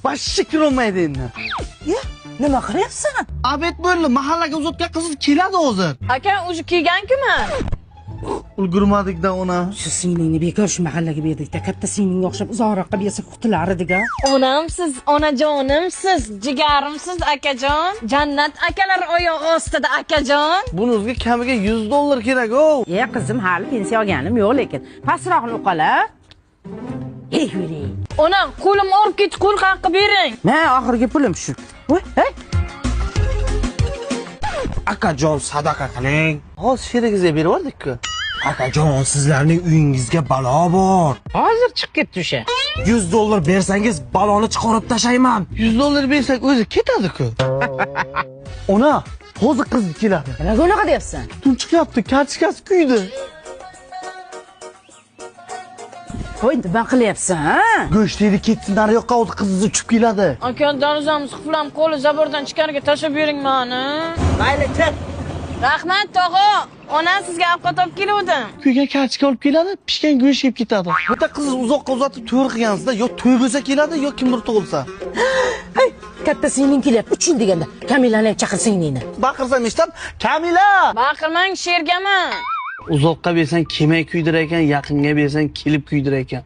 Вообще kirolmaydi endi. Nima qilyapsan? Обед bo'ldi, mahallaga uzatgan qiz keladi hozir. Aka, уже kelgan-ku-mi? Ulgurmadik-da ona. Shu singlingni bekor shu mahallaga berdik-da. Katta singlingga o'xshab uzoqroqqa bersa qutular edik-a. Onamsiz, onajonimsiz, jigarimsiz akajon. Jannat akalar oyog'i ostida akajon. Buni o'ziga kamiga 100 dollar kerak, o. E qizim, hali pensiya olganim yo'q lekin. Pastroqni o'qala. Ey yuring. Ona, qo'lim og'rib ketdi, qo'l haqqi bering. Ma oxirgi pulim shu. Voy, hey. Akajon, sadaqa qiling. Hozir sherigingizga berib yubordik-ku. Akajon, sizlarning uyingizga balo bor. Hozir chiqib ketdi o'sha. 100 dollar bersangiz baloni chiqarib tashlayman. 100 dollar bersak o'zi ketadi-ku. Ona, hozir qiz keladi. Nimaga unaqa deyapsan? Tun chiqyapti, kartochkasi kuydi. Voy, nima qilyapsan, ha? Go'sht yedi ketsin, nari yoqqa hozir qizingiz uchib keladi. Aka, darvozamiz qulflam qo'li забор dan ichkariga tashlab bering mani. Mayli, chiq. Rahmat, tog'a. Ona, sizga ovqat olib keluvdim. Kuygan kartochka olib keladi, pishgan go'sht yeb ketadi. Bitta qiz uzoqqa uzatib to'y qilgansizda, yo to'y bo'lsa keladi, yo kimdir tug'ilsa. Hey, katta singling kelyapti. 3 yil deganda Kamilani ham chaqir singlingni. Baqirsam eshitam, Kamila! Baqirmang, shergaman. Uzoqqa bersang kelmay kuydirar ekan, yaqinga bersang kelib kuydirar ekan.